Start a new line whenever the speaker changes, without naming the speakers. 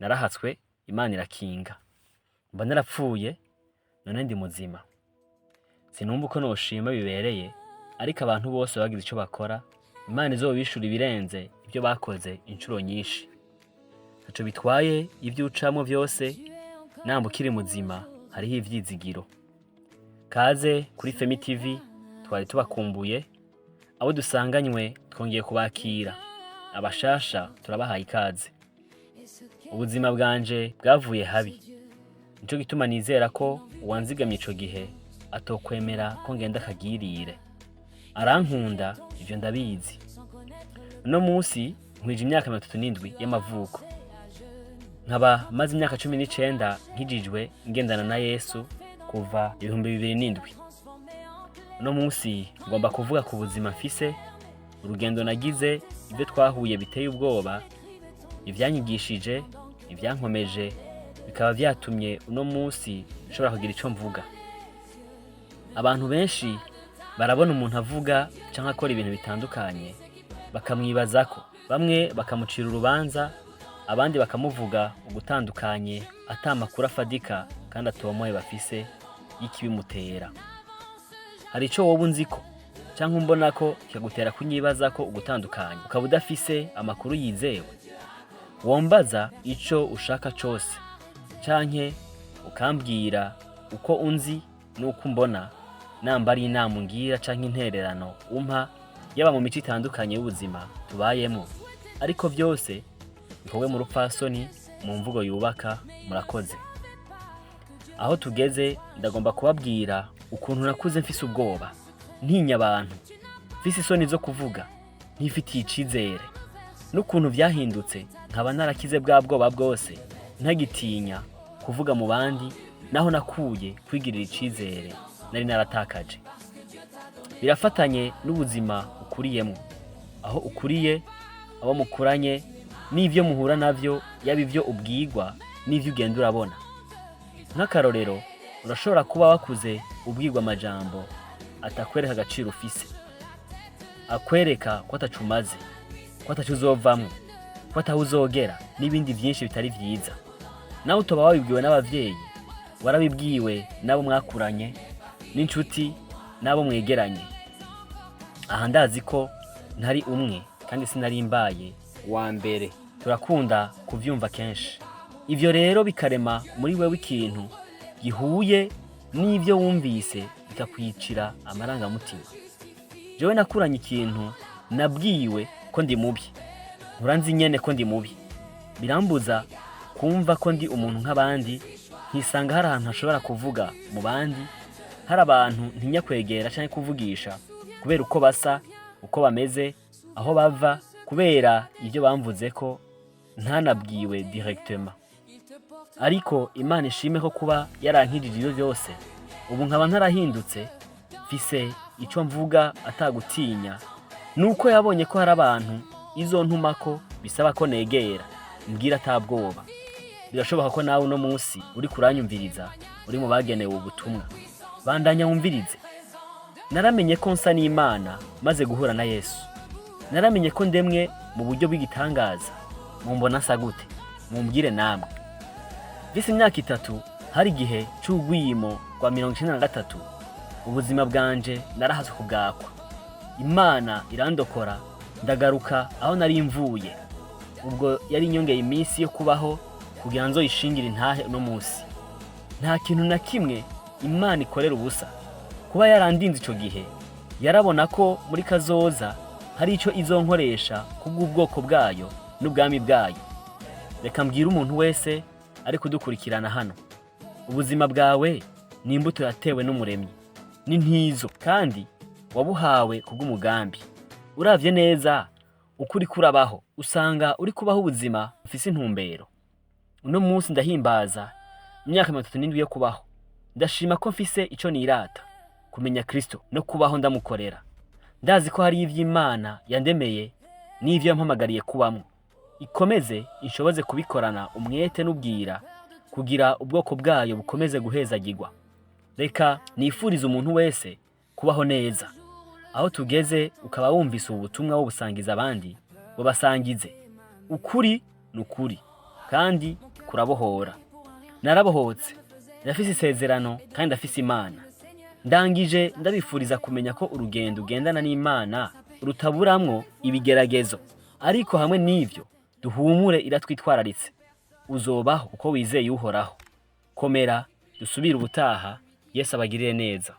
Narahatswe, Imana irakinga. Mba narapfuye, none ndi muzima. Sinumva uko noshima bibereye, ariko abantu bose bagize ico bakora, Imana izobishura ibirenze ivyo bakoze incuro nyinshi. Ntaco bitwaye ivyo ucamwo vyose, namba ukiri muzima hariho ivyizigiro. Kaze kuri Femi TV, twari tubakumbuye, abo dusanganywe twongeye kubakira, abashasha turabahaye ikaze. Ubuzima bwanje bwavuye habi, nico gituma nizera ko uwanzigamye ico gihe atokwemera ko ngenda akagirire. Arankunda, ivyo ndabizi. Uno musi nkwije imyaka 37 y'amavuko, nkaba maze imyaka 19 nkijijwe ngendana na Yesu kuva 2007. Uno musi ngomba kuvuga ku buzima mfise, urugendo nagize, ivyo twahuye biteye ubwoba, ivyanyigishije, ivyankomeje, bikaba vyatumye uno musi nshobora kugira ico mvuga. Abantu benshi barabona umuntu avuga canke akora ibintu bitandukanye bakamwibazako, bamwe bakamucira urubanza, abandi bakamuvuga ugutandukanye ata makuru afadika kandi atomoye bafise y'ikibimutera. Hari ico woba unziko canke umbonako kikagutera kunyibazako ugutandukanye, ukaba udafise amakuru yizewe? Wombaza ico ushaka cose canke ukambwira uko unzi n'uko umbona, namba ari inama ungira canke intererano umpa, yaba mu mico itandukanye y'ubuzima tubayemwo, ariko vyose bikorwe mu rupfasoni, mu mvugo yubaka. Murakoze. Aho tugeze ndagomba kubabwira ukuntu nakuze mfise ubwoba, ntinya abantu, mfise isoni zo kuvuga, ntifitiye icizere, n'ukuntu vyahindutse nkaba narakize bwa bwoba bwose, ntagitinya kuvuga mu bandi, naho nakuye kwigirira icizere nari naratakaje. Birafatanye n'ubuzima ukuriyemwo, aho ukuriye, abo mukuranye, n'ivyo muhura navyo, yaba ivyo ubwirwa n'ivyo ugenda urabona. Nk'akarorero, urashobora kuba wakuze ubwirwa amajambo atakwereka agaciro ufise, akwereka ko ataco umaze, ko ataco uzovamwo, ko ataho uzogera, n'ibindi vyinshi bitari vyiza. Nawe utoba wabibwiwe n'abavyeyi, warabibwiwe n'abo mwakuranye, n'inshuti, n'abo mwegeranye. Aha ndazi ko ntari umwe kandi sinari mbaye wa mbere, turakunda kuvyumva kenshi. Ivyo rero bikarema muri wewe ikintu gihuye n'ivyo wumvise, bikakwicira amarangamutima. Jewe nakuranye ikintu nabwiwe ko ndi mubi, nkura nzi nyene ko ndi mubi, birambuza kumva ko ndi umuntu nk'abandi, nkisanga hari ahantu hashobora kuvuga mu bandi, hari abantu ntinya kwegera canke kuvugisha kubera uko basa, uko bameze, aho bava, kubera ivyo bamvuzeko ntanabwiwe directement. Ariko Imana ishime ko kuba yarankijije ivyo vyose, ubu nkaba ntarahindutse, mfise ico mvuga atagutinya, nuko yabonye ko hari abantu izontumako bisaba ko negera mbwira atabwoba. Birashoboka ko nawe uno musi uriko uranyumviriza uri mu bagenewe ubutumwa. Bandanya wumvirize. Naramenye ko nsa n'Imana maze guhura na Yesu. Naramenye ko ndemwe mu buryo bw'igitangaza. Mumbona nsa gute? Mumbwire namwe. Mfise imyaka 3, hari igihe c'urwimo rwa 93, ubuzima bwanje narahaswe kubwakwa. Imana irandokora, ndagaruka aho nari mvuye. Ubwo yari inyongeye iminsi yo kubaho kugira nzoyishingire intahe uno musi. Nta kintu na kimwe Imana ikorera ubusa. Kuba yarandinze ico gihe, yarabona ko muri kazoza hari ico izonkoresha kubw'ubwoko bwayo n'ubwami bwayo. Reka mbwire umuntu wese ari kudukurikirana hano, ubuzima bwawe ni imbuto yatewe n'Umuremyi, ni ntizo, kandi wabuhawe kubw'umugambi. Uravye neza uko uriko urabaho, usanga uri kubaho ubuzima bufise intumbero. Uno munsi ndahimbaza imyaka 37 yo kubaho. Ndashima ko mfise ico nirata, kumenya Kristo no kubaho ndamukorera. Ndazi ko hari ivy'Imana yandemeye n'ivyo yampamagariye kubamwo. Ikomeze inshoboze kubikorana umwete n'ubwira, kugira ubwoko bwayo bukomeze guhezagirwa. Reka nifurize umuntu wese kubaho neza. Aho tugeze ukaba wumvise ubu butumwa wobusangiza abandi, bubasangize. Ukuri ni ukuri, kandi kurabohora. Narabohotse, ndafise isezerano kandi ndafise Imana. Ndangije ndabifuriza kumenya ko urugendo ugendana n'Imana rutaburamwo ibigeragezo, ariko hamwe n'ivyo duhumure iratwitwararitse. Uzobaho uko wizeye Uhoraho. Komera, dusubire ubutaha. Yesu abagirire neza.